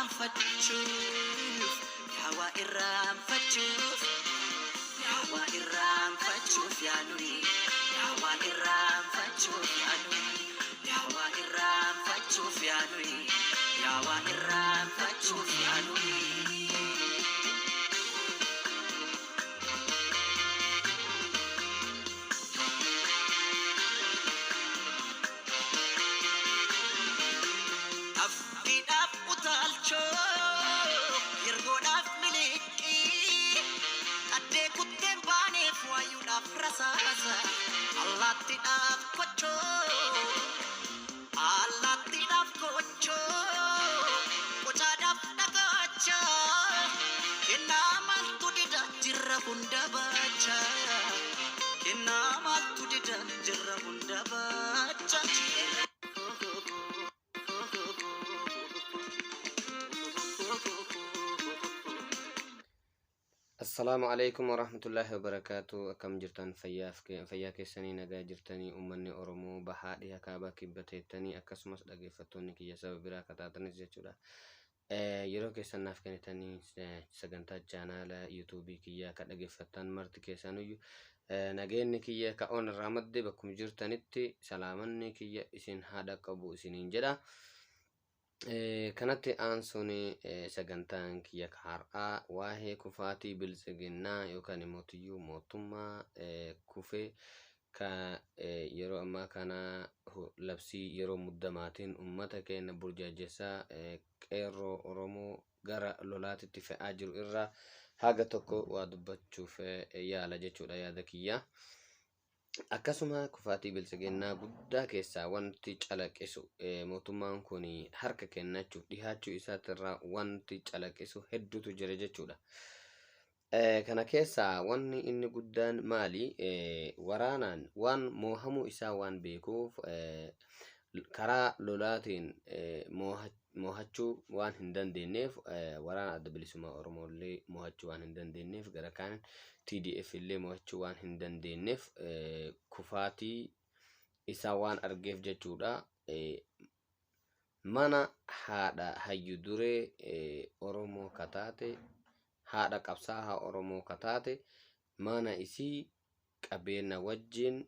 irraanfachuuf, yaawaa irraanfachuuf, yaawaa irraanfachuuf yaanuyi, yaawaa irraanfachuuf yaanuyi, yaawaa irraanfachuuf yaanuyi, yaawaa irraanfachuuf yaanuyi. Abdiidhaaf utaalchoo, yergoodhaaf miliqqii, qaddee kutteen baaneef waayuudhaaf rasaasa, allaattiidhaaf kochoo, allaattiidhaaf kochoo, qocaadhaaf dhagaacha, kennaa maaltu dida jirra hunda baacha, kennaa maaltu dida jirra hunda baacha. Assalaamu alaikum warahmatullaahi wabarakaatu. Akkam jirtan? Fayyaa keessanii, nagaa jirtanii? Uummanni Oromoo bahaa, dhiha, kaabaa, kibba teettanii, akkasumas dhaggeeffattoonni kiyya saba biraa kataatanis jechuudha. Yeroo keessan naaf kennitanii sagantaa chaanaala yuutuubii kiyyaa ka dhaggeeffattan marti keessanuyyuu, nageenyi kiyya ka on irraa madde bakkuma jirtanitti salaamanni kiyya isin haa dhaqqabu isiniin jedha. Kanatti aansuun sagantaan kiyya ka har'aa waa'ee kufaatii biltsiginnaa yookaan immoo tuyyuu mootummaa kufee ka yeroo ammaa kana labsii yeroo muddamaatiin uummata keenya burjaajessaa, qeerroo Oromoo gara lolaatitti fe'aa jiru irraa haga tokko waa dubbachuuf yaala jechuudha yaada kiyya. Akkasuma kufaatii biltsiginnaa guddaa keessaa wanti calaqqisu, mootummaan kun harka kennachuuf dhihaachuu isaatirraa wanti calaqqisu hedduutu jira jechuudha. Kana keessaa wanni inni guddaan maali? Waraanaan waan moohamuu isaa waan beekuuf, karaa lolaatiin moohachuu waan hin dandeenyeef, waraana Adda Bilisummaa Oromoo illee moohachuu waan hin dandeenyeef, gara kaan TDF illee moohachuu waan hin dandeenyeef, kufaatii isaa waan argeef jechuudha. Mana haadha hayyu duree Oromoo kataate, haadha qabsaa'aa Oromoo kataate, mana isii qabeenya wajjin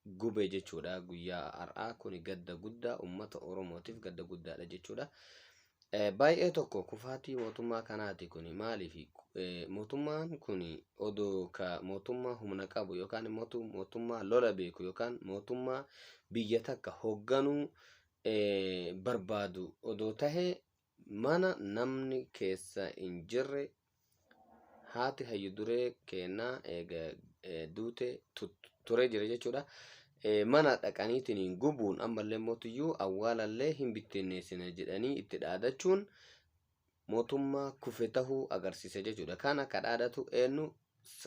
gube jechuudha guyyaa har'aa. Kun gadda guddaa uummata Oromootiif gadda guddaadha jechuudha. Baay'ee tokko kufaatii mootummaa kanaati kun. Maaliif? Mootummaan kun odoo ka mootummaa humna qabu yookaan immoo mootummaa lola beeku yookaan mootummaa biyya takka hoogganuu barbaadu odoo tahe, mana namni keessa hin jirre, haati hayyu duree kennaa eega duute turee jira jechuudha. Mana dhaqaniitiin gubuun, ammallee mootiyyuu awwaalallee hin bittinneessina jedhanii itti dhaadachuun mootummaa kufe tahuu agarsiisa jechuudha. Kana ka dhaadatu eenyu?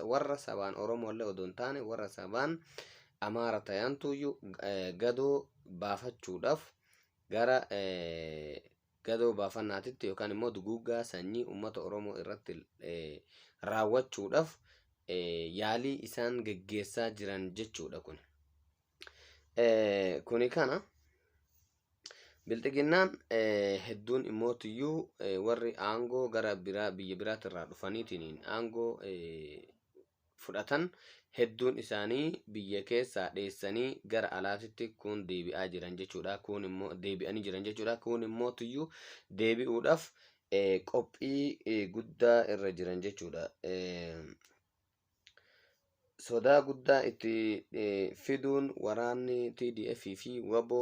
Warra sabaan Oromoollee odoo hin taane, warra sabaan Amaara tayantuyyuu gadoo baafachuudhaaf gara gadoo baafannaatitti yookaan immoo duguuggaa sanyii uummata Oromoo irratti raawwachuudhaaf yaalii isaan geggeessaa jiran jechuudha kun. Kuni kana bilxiginnaan hedduun immootiyyuu warri aangoo gara biraa biyya biraatirraa dhufaniitiin aangoo fudhatan hedduun isaanii biyya keessaa dheessanii gara alaatitti kun deebi'aa jiran jechuudha. Kun immoo deebi'anii jiran jechuudha. Kun immoo tuyyuu deebi'uudhaaf qophii guddaa irra jiran jechuudha. Sodaa guddaa itti fiduun waraanni TDF fi WBO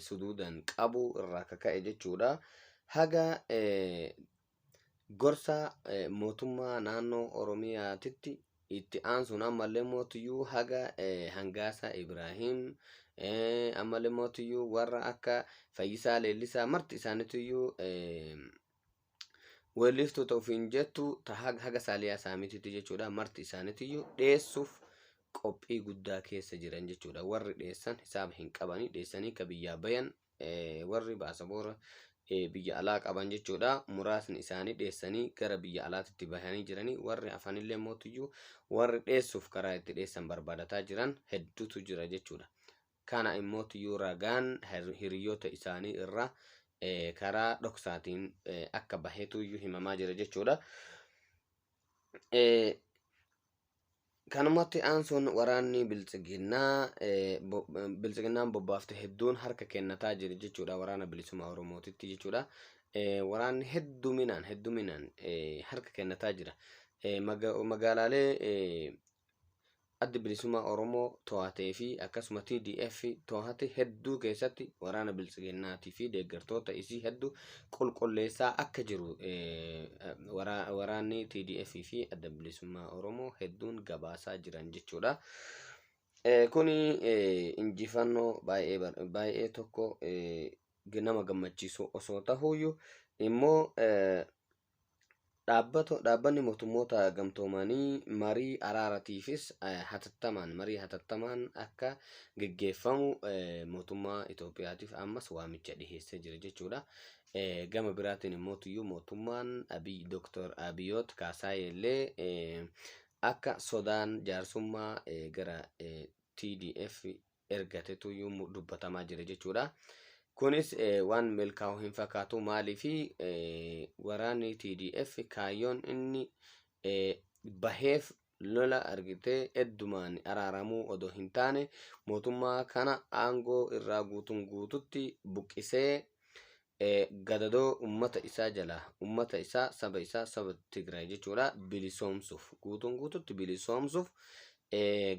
suduudan qabu irraa kaka'e jechuudha. Haga gorsa mootummaa naannoo Oromiyaatitti itti aansuun ammallee mootiyyuu haga Hangaasaa Ibraahim, ammallee mootiyyuu warra akka Fayyisaa Leellisaa marti isaaniitiyyuu, weellistoota ofiin jettu ta haga Saaliyaa Saamititti jechuudha, marti isaaniitiyyuu dheessuuf qophii guddaa keessa jiran jechuudha. Warri dheessan hisaaba hin qabanii, dheessanii ka biyyaa bayan, warri baasaboora biyya alaa qaban jechuudha. Muraasni isaanii dheessanii gara biyya alaatitti bahanii jiranii, warri hafanillee mootiyyuu warri dheessuuf karaa itti dheessan barbaadataa jiran hedduutu jira jechuudha. Kana immootiyyuu ragaan hiriyoota isaanii irraa karaa dhoksaatiin akka baheetuyyuu himamaa jira jechuudha. Kanumatti aansuun waraanni biltsiginnaa biltsiginnaan bobbaafte hedduun harka kennataa jira jechuudha waraana bilisummaa Oromootitti jechuudha. Waraanni hedduminaan harka kennataa jira. Magaalaalee addi bilisummaa Oromoo to'atee fi akkasuma TDF to'ate hedduu keessatti waraana biltsiginnaatii fi deeggartoota isii hedduu qulqulleessaa akka jiru waraanni TDF fi adda bilisummaa Oromoo hedduun gabaasaa jiran jechuudha. Kuni injifannoo baay'ee baay'ee tokko nama gammachiisu osoo tahuyyuu immoo dhaabbanni mootummoota gamtoomanii marii araaratiifis hatattamaan marii hatattamaan akka geggeeffamu mootummaa Itoophiyaatiif ammas waamicha dhiheessee jira jechuudha. Gama biraatiin immoo tuyyuu mootummaan Abiy Dr. Abiyoot Kaasaayee illee akka sodaan jaarsummaa gara TDF ergatetuyyuu dubbatamaa jira jechuudha. Kunis waan milkaa'u hin fakkaatu maaliifi waraanni TDF kaayyoon inni baheef lola argitee eddumaan araaramuu odoo hin taane mootummaa kana aangoo irraa guutuun guututti buqqisee gadadoo ummata isaa jala ummata isaa saba isaa saba Tigraay jechuudha bilisoomsuuf guutuun guututti bilisoomsuuf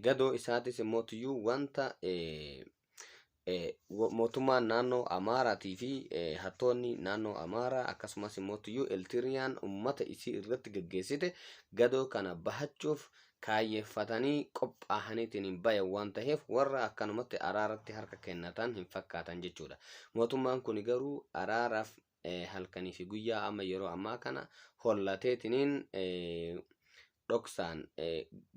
gadoo isaatis immoo tuyyuu wanta mootummaan naannoo Amaaraatii fi hattoonni naannoo Amaaraa akkasumas immoo tuyyuu Eltiriyaan ummata isii irratti geggeessite gadoo kana bahachuuf kaayyeeffatanii qophaa'aniitiin hin bayan waan ta'eef warra akkanumatti araaratti harka kennatan hin fakkaatan jechuudha. Mootummaan kun garuu araaraaf halkanii fi guyyaa amma yeroo ammaa kana hollateetiniin dhoksaan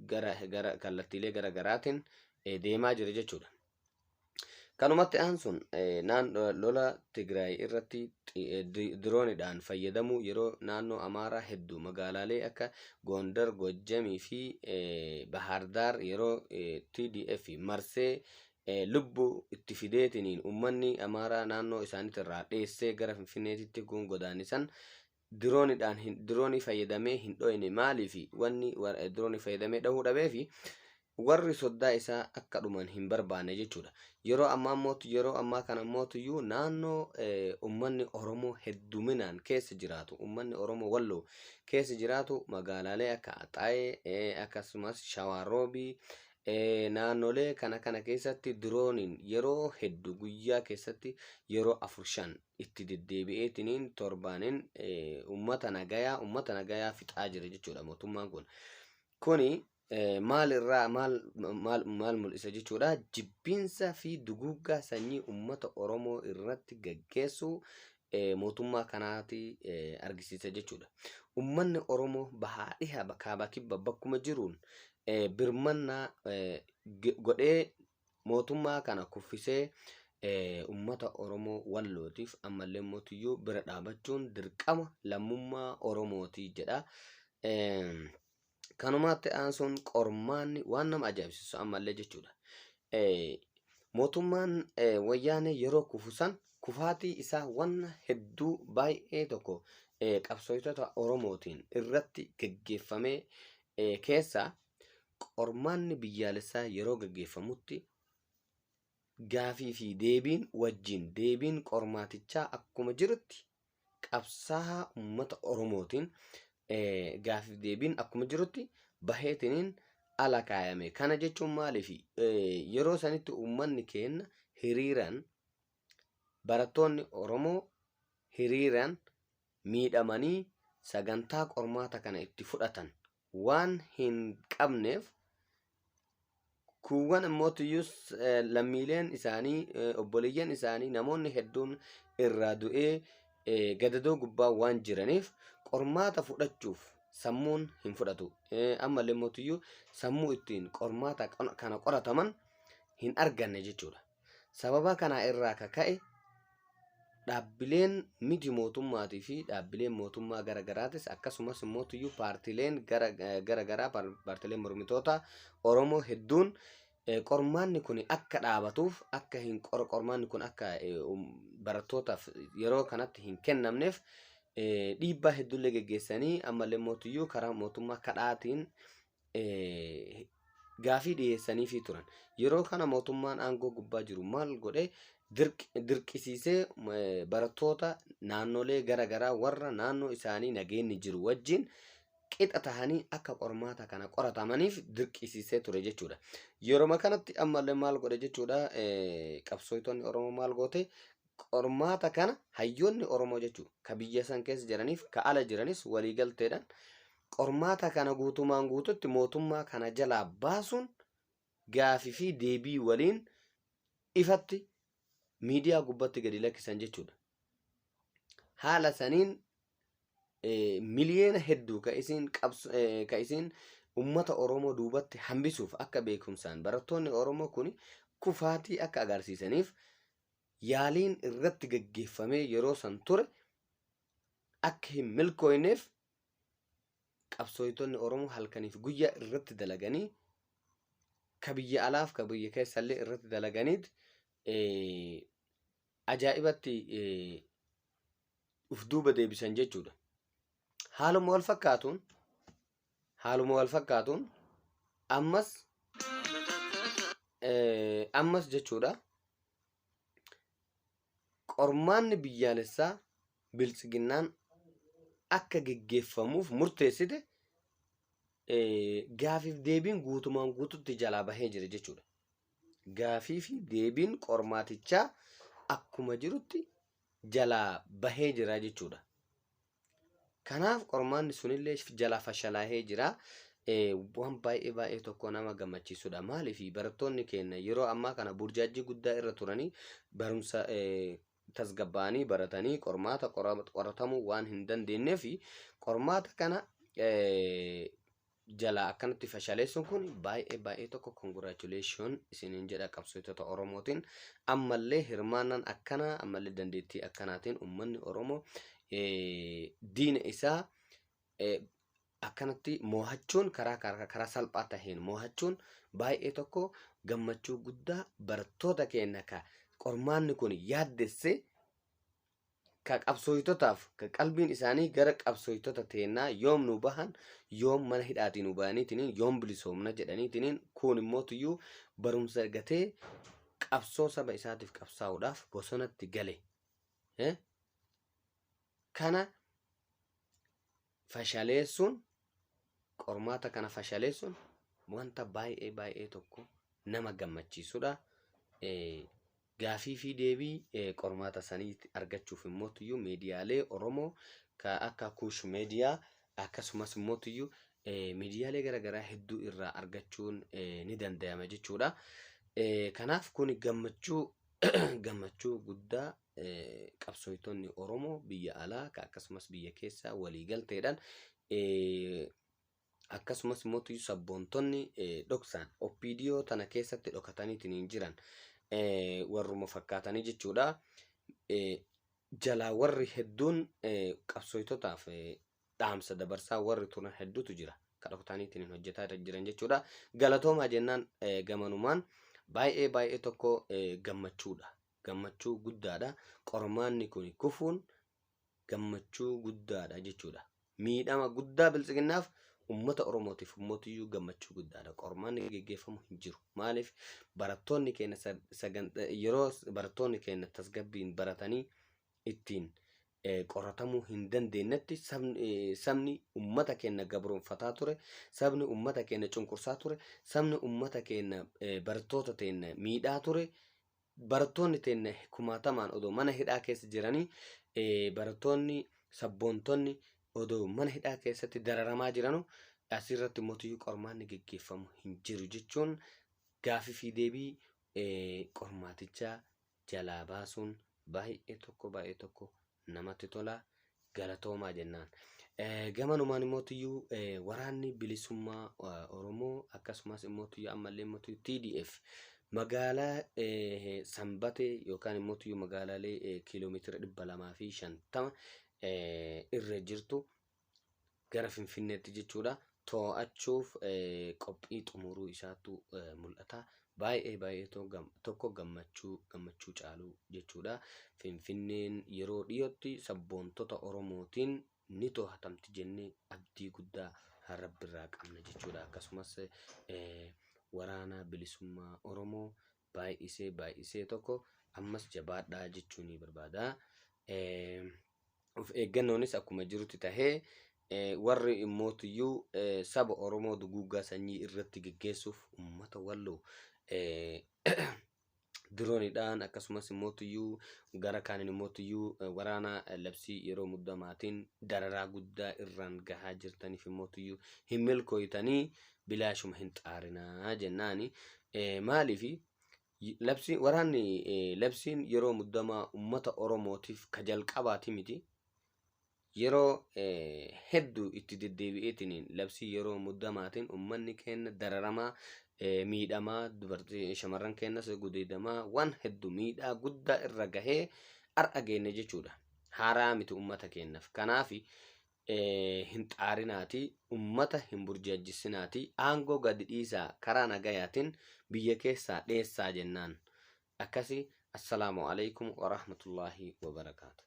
gara kallattiilee gara garaatiin deemaa jira jechuudha. Kanumatti aansuun lola Tigraay irratti diroonidhaan fayyadamuu yeroo naannoo Amaaraa hedduu magaalaalee akka Gondar, Gojjamii fi Bahardaar yeroo TDF marsee lubbuu itti fideetiniin uummanni Amaaraa naannoo isaaniitirraa dheessee gara Finfinneetitti kun godaanisan diroonidhaan diroonii fayyadamee hin dhoyne maaliifi wanni diroonii fayyadamee dhahuu dhabeefi warri soddaa isaa akka dhuman hin barbaanne jechuudha. Yeroo ammaa mootu yeroo ammaa kana mootuyyuu naannoo uummanni Oromoo hedduminaan keessa jiraatu uummanni Oromoo Walloo keessa jiraatu magaalaalee akka Axaayee akkasumas Shawaaroobii naannolee kana kana keessatti dirooniin yeroo hedduu guyyaa keessatti yeroo 4-5 itti deddeebi'eetiniin torbaaniin uummata nagayaa fixaa jira jechuudha mootummaan kun. Kuni maal irraa maal maal maal mul'isa jechuudha jibbiinsa fi duguuggaa sanyii uummata Oromoo irratti gaggeessuu mootummaa kanaati argisiisa jechuudha. Uummanni Oromoo bahaa dhiha kaabaa kibba bakkuma jiruun birmannaa godhee mootummaa kana kuffisee uummata Oromoo Wallootiif ammallee mootiyyuu bira dhaabachuun dirqama lammummaa Oromooti jedha. Kanumatti aansuun qormaanni waan nama ajaa'ibsiisu ammallee jechuudha. Mootummaan wayyaanee yeroo kufu san kufaatii isaa wanna hedduu baay'ee tokko qabsooftoota Oromootiin irratti gaggeeffamee keessa qormaanni biyyaalessaa yeroo gaggeeffamutti gaafii fi deebiin wajjin deebiin qormaatichaa akkuma jirutti qabsaa'aa uummata Oromootiin gaafii deebiin akkuma jirutti baheetiniin ala kaayame. Kana jechuun maaliif yeroo sanitti uummanni keenya hiriiraan barattoonni Oromoo hiriiraan miidhamanii sagantaa qormaata kana itti fudhatan waan hin qabneef kuuwwan immoo tuyyus lammiileen isaanii obboleeyyan isaanii namoonni hedduun irraa du'ee gadadoo gubbaa waan jiraniif qormaata fudhachuuf sammuun hin fudhatu. Ammallee mootiyyuu sammuu ittiin qormaata kana qorataman hin arganne jechuudha. Sababa kana irraa kaka'e dhaabbileen miti mootummaatii fi dhaabbileen mootummaa gara garaatis akkasumas mootiyyuu paartileen gara garaa paartileen mormitoota Oromoo hedduun qormaanni kun akka dhaabatuuf akka hin qormaanni kun akka barattootaaf yeroo kanatti hin kennamneef dhiibbaa hedduullee geggeessanii, ammallee mootiyyuu karaa mootummaa kadhaatiin gaafii dhiyeessaniifii turan. Yeroo kana mootummaan aangoo gubbaa jiru maal godhe? Dirqisiisee barattoota naannolee gara garaa warra naannoo isaanii nageenyi jiru wajjin qixa tahanii akka qormaata kana qoratamaniif dirqisiisee ture jechuudha. Yeroo kanatti ammallee maal godhe jechuudha? Qabsooytonni Oromoo maal goote? Qormaata kana hayyoonni Oromoo jechuudha, ka biyya san keessa jiraniif ka ala jiranis, waliigalteedhaan qormaata kana guutumaan guututti mootummaa kana jalaa baasuun gaafii fi deebii waliin ifatti miidiyaa gubbatti gadi lakkisan jechuudha. Haala saniin miliyoona hedduu ka isin ummata Oromoo duubatti hambisuuf, akka beekumsaan barattoonni Oromoo kun kufaatii akka agarsiisaniif yaaliin irratti gaggeeffamee yeroo san ture akka hin milkooyneef, qabsooytonni Oromoo halkaniif guyyaa irratti dalaganii, ka biyya alaaf ka biyya keessallee irratti dalaganiit, ajaa'ibatti uf duuba deebisan jechuudha. Haaluma wal fakkaatuun ammas jechuudha, qormaanni biyyaalessaa Biltsiginnaan akka geggeeffamuuf murteessite gaafiif deebiin guutumaan guututti jalaa bahee jira jechuudha. Gaafii fi deebiin qormaatichaa akkuma jirutti jalaa bahee jira jechuudha. Kanaaf qormaanni sunillee jalaa fashalaahee jira. Waan baay'ee baay'ee tokko nama gammachiisudha. Maaliif? Barattoonni keenya yeroo ammaa kana burjaajii guddaa irra turanii, barumsa tasgabbaa'anii baratanii qormaata qoratamuu waan hin dandeenyeef, qormaata kana jalaa akkanatti fashaleessuun kun baay'ee baay'ee tokko congratulation isiniin jedha qabsootota Oromootiin. Ammallee hirmaannaan akkanaa, ammallee dandeettii akkanaatiin uummanni Oromoo diina isaa akkanatti mo'achuun, karaa karaa salphaa taheen mo'achuun, baay'ee tokko gammachuu guddaa barattoota keenya ka qormaanni kun yaaddesse, ka qabsooytotaaf, ka qalbiin isaanii gara qabsooytota teennaa yoom nu bahan, yoom mana hidhaatii nu bahaniitiniin, yoom bilisoomna jedhaniitiniin, kun immoo tuyyuu barumsa gatee qabsoo saba isaatiif qabsaa'uudhaaf bosonatti gale. Kana fashaleessuun, qormaata kana fashaleessuun, wanta baay'ee baay'ee tokko nama gammachiisudha. Gaafii fi deebii qormaata sanii argachuuf immoo tuyyuu miidiyaalee Oromoo ka akka Kuush Meediyaa, akkasumas immoo tuyyuu miidiyaalee garaagaraa hedduu irraa argachuun ni danda'ama jechuudha. Kanaaf kun gammachuu guddaa qabsooytonni Oromoo biyya alaa akkasumas biyya keessaa waliigalteedhaan, akkasumas immoo sabboontonni dhoksaan OPDO tana keessatti dhokataniitiin jiran warruma fakkaatanii jechuudha. Jalaa warri hedduun qabsooytotaaf dhaamsa dabarsaa warri turan hedduutu jira. Kan dhokataniitiin hojjetaa jiran jechuudha. Galatoomaa jennaan gamanumaan baay'ee baay'ee tokko gammachuudha. Gammachuu guddaadha. Qormaanni kun kufuun gammachuu guddaadha jechuudha. Miidhama guddaa Biltsiginnaaf, uummata Oromootiif ummatiyyuu gammachuu guddaadha. Qormaanni geggeeffamu hin jiru. Maaliif? Barattoonni keenya yeroo barattoonni keenya tasgabbiin baratanii ittiin qoratamuu hin dandeenyetti, sabni uummata keenya gabroonfataa ture, sabni uummata keenya cunqursaa ture, sabni uummata keenya barattoota teenya miidhaa ture, barattoonni teenya kumaatamaan odoo mana hidhaa keessa jiranii, barattoonni sabboontonni odoo mana hidhaa keessatti dararamaa jiranu, asirratti mootiyyuu qormaanni geggeeffamu hin jiru jechuun gaafii fi deebii qormaatichaa jalaa baasuun baay'ee tokko baay'ee tokko namatti tola, galatoomaa jennaan. Gamanumaan immoo waraanni bilisummaa Oromoo, akkasumas immoo ammallee immoo TDF magaalaa Sanbatee yookaan immoo magaalaalee kiiloomeetira 250 irra jirtu gara Finfinneetti jechuudha, to'achuuf qophii xumuruu isaatu mul'ata. Baay'ee baay'ee tokko gammachuu gammachuu caaluu jechuudha. Finfinneen yeroo dhiyootti sabboontota Oromootiin ni to'atamti jennee abdii guddaa Rabbirraa qabna jechuudha. Akkasumas waraana bilisummaa Oromoo baay'isee baay'isee tokko ammas jabaadhaa jechuu ni barbaada. Of eeggannoonis akkuma jirutti tahee, warri immootiyyuu saba Oromoo duguuggaa sanyii irratti geggeessuuf uummata Walloo dirooniidhaan, akkasumas immootiyyuu gara kaaniin immootiyyuu waraana labsii yeroo muddamaatiin dararaa guddaa irraan gahaa jirtaniif immootiyyuu hin milkooytanii, bilaashuma hin xaarinaa jennaani. Maaliifi labsii waraanni labsiin yeroo muddamaa uummata Oromootiif ka jalqabaati miti. Yeroo hedduu itti deddeebi'eetiin labsii yeroo muddamaatiin uummanni keenya dararamaa, miidhamaa, dubartii shamarran keenyas gudeedamaa, waan hedduu miidhaa guddaa irra gahee har'a geenne jechuudha. Haaraa miti uummata keenyaaf. Kanaaf hin xaarinaati, uummata hin burjaajissinaati, aangoo gadi dhiisaa, karaa nagayaatiin biyya keessaa dheessaa jennaan. Akkasi, assalaamu alaikum warahmatullaahi wabarakaatu.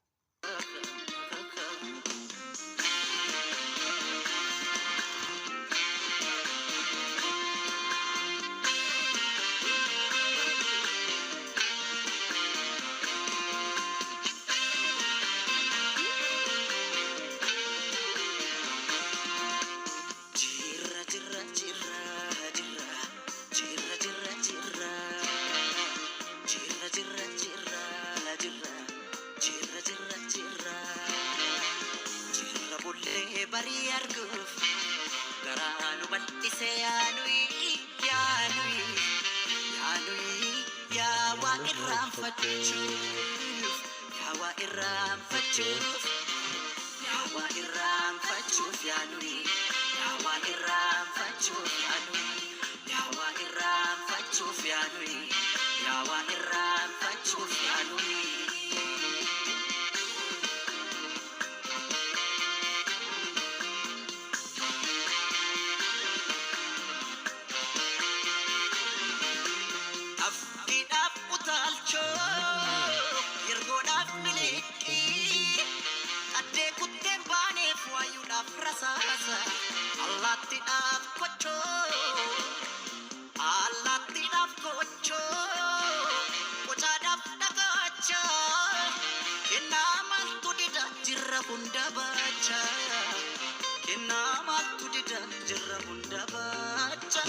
Jirra jirra jirra jirra jirra jirra jirra jirra jirra jirra jirra jirra jirra jirra jirra bullee barii arguuf garaa nu bal'ise. Yaanuyi yaanuyi yaanuyi, yaa waa irraanfachuuf, yaa waa irraanfachuuf, yaa waa irraanfachuuf, yaanuyi yaa waa irraanfachuuf, yaanuyi yaa waa irraanfachuuf, yaanuyi yaa waa irraanfachuuf, yaanuyi. Afkiidhaaf utaalchoo, yergoodhaaf miliqii, addee kutteen baaneef waayuudhaaf rasaasa, allaattiidhaaf kochoo, allaattiidhaaf kochoo, qocaadhaaf dhagaacha, kennaa maaltu dida jirra hunda baacha, kennaa maaltu dida jirra hunda baacha.